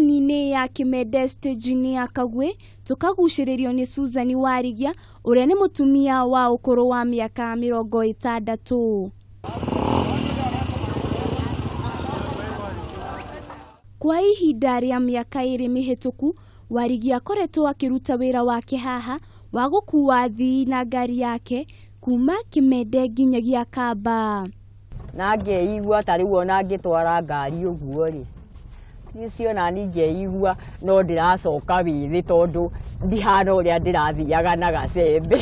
Taũni-inĩ ya Kĩmende stage-inĩ ya Kagwĩ, tũkagucĩrĩrio nĩ Susan Warigia ũrĩa nĩ mũtumia wa ũkũrũ wa mĩaka 60. Kwa ihinda rĩa mĩaka 2 mĩhĩtũku, Warigia akoretwo akĩruta wĩra wake haha wa gũkuua athii na ngari yake kuma Kĩmende nginyagia Kamba. Na ngeigua ta rĩu ona ngĩtwara ngari ũguo rĩ, niĩ ciona ni ngeigua no ndĩracoka wĩthĩ tondũ ndihana ũrĩa ndĩrathiaga na gacembe.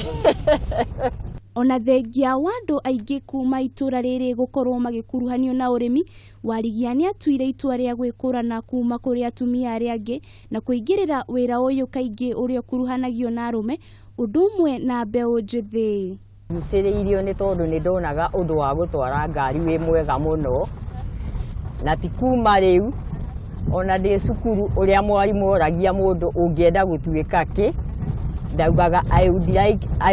Ona thengia wa andũ aingĩ kuma itũra rĩrĩ gũkorwo magĩkuruhanio na ũrĩmi, Warigia nĩatuire itua rĩa gwĩkũrana kuma kũrĩ atumia arĩa angĩ na kũingĩrĩra wĩra ũyũ kaingĩ ũrĩa ũkuruhanagio na arũme, ũndũ ũmwe na mbeũ njĩthĩ. Ngucĩrĩirio nĩ tondũ nĩ ndonaga ũndũ wa gũtwara ngari wĩ mwega mũno, na ti kuma rĩu, ona ndĩ cukuru ũrĩa mwarimũ oragia mũndũ ũngĩenda gũtuĩka kĩ, ndaugaga I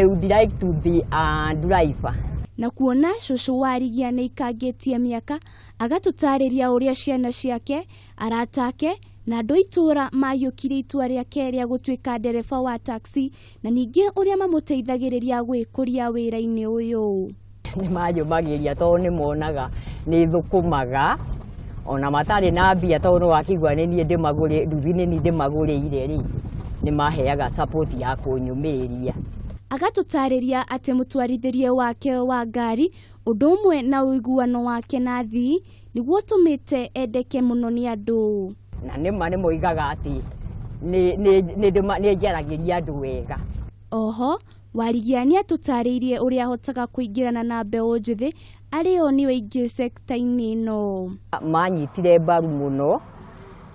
would like to be a driver. Na kuona cũcũ Warigia nĩ aikangĩtie mĩaka, agatũtarĩria ũrĩa ciana ciake, arata ake na andũ a itũũra maiyũkirie itua rĩake rĩa gũtuĩka ndereba wa taxi na ningĩ ũrĩa mamũteithagĩrĩria gwĩkũria wĩra-inĩ ũyũ. Nĩ manjũmagĩria tondũ nĩ monaga nĩ thũkũmaga ona matarĩ na mbia tondũ nĩ wakĩigua nĩ niĩ ndĩmagũrĩ, nduthi nĩ niĩ ndĩmagũrĩire rĩ, nĩ maheaga support ya kũnyũmĩrĩria. Agatũtarĩria atĩ mũtwarithĩrie wake wa ngari ũndũ ũmwe na ũiguano wake na athii nĩguo ũtũmĩte endeke mũno nĩ andũ. Na nĩma nĩ moigaga atĩ nĩ njaragĩria andũ wega. Oho, Warigia nĩ atũtarĩirie ũrĩa ahotaga kũingĩrana na mbeũ njĩthĩ arĩ o nĩo aingĩ sekta-inĩ ĩno. Manyitire mbaru mũno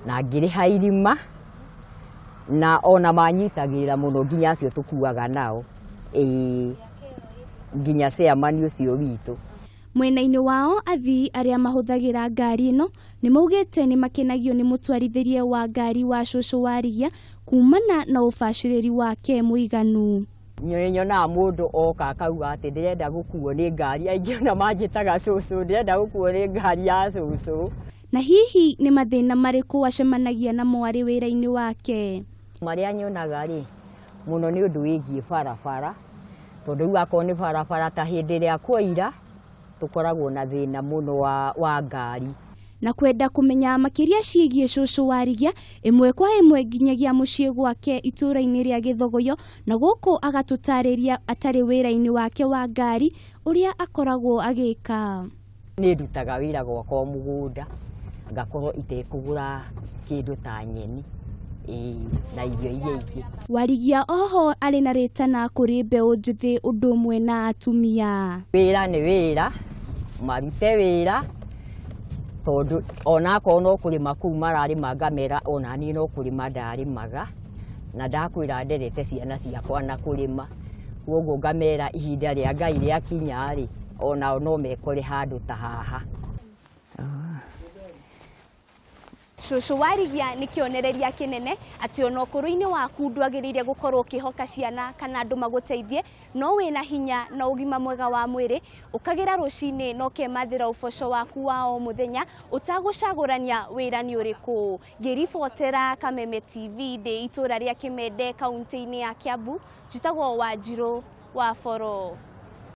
na ngĩrĩha irima na ona manyitagĩrĩra mũno nginya acio tũkuaga nao, ĩĩ, nginya chairman ũcio witũ. Mwena-inĩ wao athii arĩa mahũthagĩra ngari ĩno nĩ maugĩte nĩ makenagio nĩ mũtwarithĩrie wa ngari wa cũcũ Warigia kumana na ũbacĩrĩri wake mũiganu. Nĩ nyonaga mũndũ oka akauga atĩ ndĩrenda gũkuo nĩ ngari, aingĩ ona manjĩtaga cũcũ, ndĩrenda gũkuo nĩ ngari ya cũcũ. Na hihi nĩ mathĩna marĩkũ acemanagia namo arĩ wĩra-inĩ wake? Marĩa nyonaga rĩ, mũno nĩ ũndũ wĩgiĩ barabara, tondũ rĩu akorwo nĩ barabara ta hĩndĩ ĩrĩa kwaira, tũkoragwo na thĩna mũno wa ngari. Na kwenda kũmenya makĩria ciĩgiĩ cũcũ Warigia ĩmwe kwa ĩmwe nginyagia mũciĩ gwake itũũra-inĩ rĩa Gĩthogoyo, na gũkũ agatũtarĩria atarĩ wĩra-inĩ wake wa ngari ũrĩa akoragwo agĩka. Nĩ ndutaga wĩra gwakwa mũgũnda, ngakorwo itekũgũra kĩndũ ta nyeni, ĩĩ, na irio iria ingĩ. Warigia oho arĩ na rĩtana kũrĩ mbeũ njĩthĩ ũndũ ũmwe na atumia. Wĩra nĩ wĩra, marute wĩra, tondũ onakorwo no kũrĩma kũu mararĩma ngamera, ona niĩ no kũrĩma ndarĩmaga, na ndakwĩra nderete ciana ciakwa na kũrĩma, koguo ngamera ihinda rĩa Ngai rĩakinya rĩ, onao no mekore handũ ta haha. Cũcũ Warigia nĩ kĩonereria kĩnene atĩ ona ũkũrũ-inĩ waku ndwagĩrĩire gũkorwo ũkĩhoka ciana kana andũ magũteithie, no wĩna hinya na ũgima mwega wa mwĩrĩ, ũkagĩra rũcinĩ na ũkemathĩra ũboco waku wa o mũthenya ũtagũcagũrania wĩra nĩ ũrĩkũ. Ngĩribotera Kameme TV ndĩ itũra rĩa Kĩmende kaunti-inĩ ya Kiambu, njĩtagwo Wanjirũ wa Boro.